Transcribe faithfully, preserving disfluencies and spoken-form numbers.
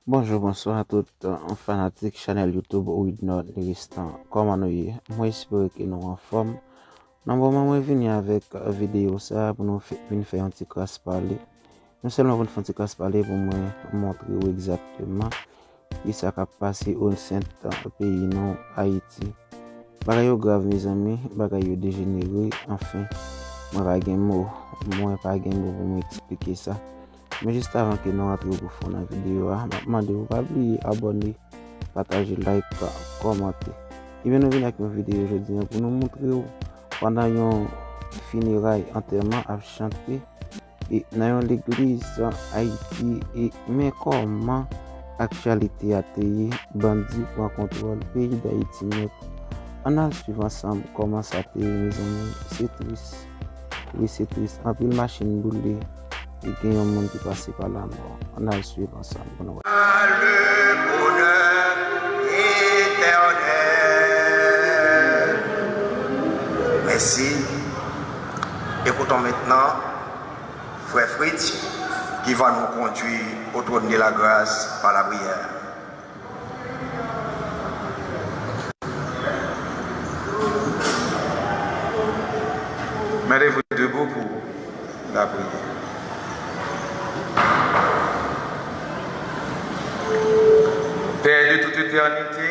Bonjou, bonswa tout, uh, fanatik chanèl YouTube Widnor Leristan. Kòman nou ye? Mwen espere ke nou anfòm. Nan moman mwen vini avèk, uh, videyo sa a pou nou fè, vin fè yon ti kras pale. Non sèlman pou n fè yon ti kras pale, pou mwen montre w egzakteman kisa k ap pase o sen, uh, peyi nou, Ayiti. Bagay yo grav, mezanmi, bagay yo dejenere, anfen, mwen pa gen mo, mwen pa gen mo pou mwen eksplike sa. Men jis avan ke nou rantre pou fon nan videyo a, m ap mande w pa bliye abòne, pataje, like, kòmante. Ebyen, nou vin ak yon videyo jodi a pou nou montre w pandan yon fineray, antèman, ap chante e nan yon legliz Ayiti, e men kòman aktyalite a te ye, bandi pran kontwòl peyi Dayiti nèt. Ann al swiv ansanm kòman sa te ye, mezanmi. Se tris. Wi, se tris. Anpil machin boule e gen yon moun ki pase pa lanmò. Ann al swiv ansanm pou nou wè. Le bonheur éternel. Merci. Écoutons maintenant Frère Fritz qui va nous conduire au trône de la grâce par la prière. Mettez-vous debout pour la prière. Père de toute éternité,